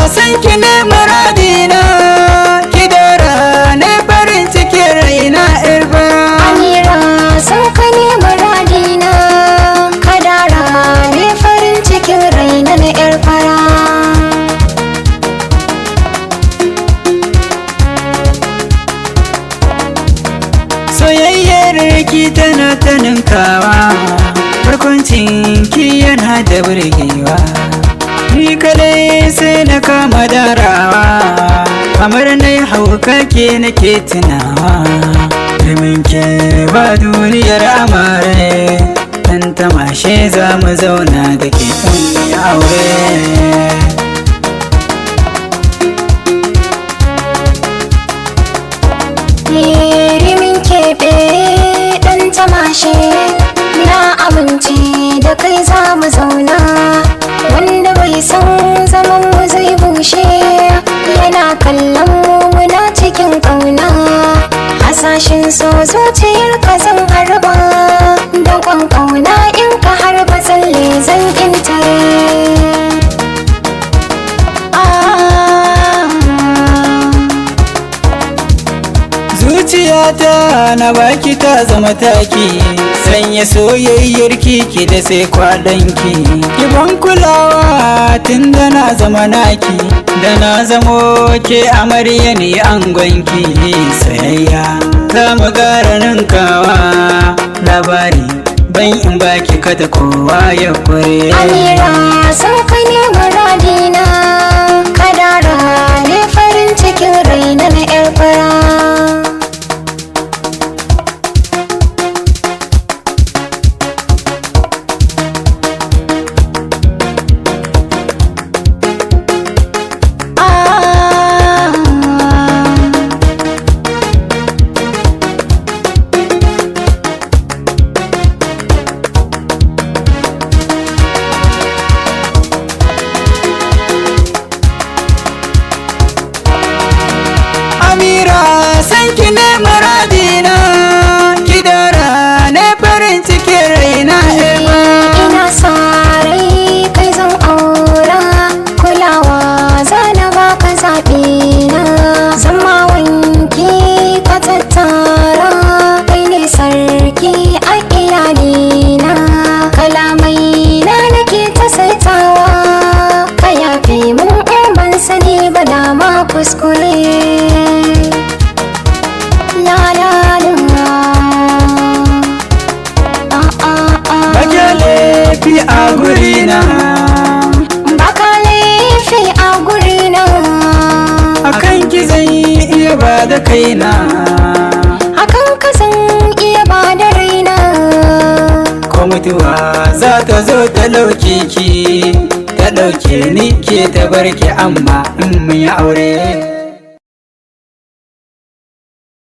San ki ne muradina, ki dara ne farin cikin raina yar fara. Amira, san ka ne muradina, kadara ne farin cikin raina na yar fara. Soyayyar ki tana ta ninkawa, barkwancin ki yana da burgewa. Ni kadai sai na kama darawa, kamar na yi hauka ke nake tunawa. Domin ke ba duniyar amare, dan tamashe za mu zauna da ke in aure. Rimin keɓe ɗan tamashe, na amince da kai za mu zauna. Wanda bai san zaman mu zai bushe, yana kallon mu muna cikin ƙauna. Hasashen so zuciyar ka zan harba, da kwan ƙauna in ka harba tsalle zan intare. Ah. Zuciyata na baki ta zama taki, sanya soyayyar kiki da sai kwaɗanki. Ki ban kulawa tun da na zama naki, da na zamo ke amarya ne angonki. Sayayya za mu gara ninkawa, labari ban in baki kada kowa ya kure. Amira, san ka ne muradina, kadara ne farin cikin raina na yar fara. Ah. Amira, san ki ne muradina, ki dara ne farin cikin raina ema. Ina sa rai kai zan aura, kulawa zana baka zaɓi na. Zama wanki ka tattara, kai ne sarki a iyalina. Kalamai na nake ta saitawa, ka yafe mun in ban sani ba dama kuskure. La la la. Ah, ah, ah. Bake laifi a gurina, Baka laifi a gurina, akan ki zan iya ba da kaina. Hakan ka zan iya ba da raina. Ko mutuwa za ta zo ta ɗauke ki, ta ɗauke ni ke ta barki amma in mun yi aure.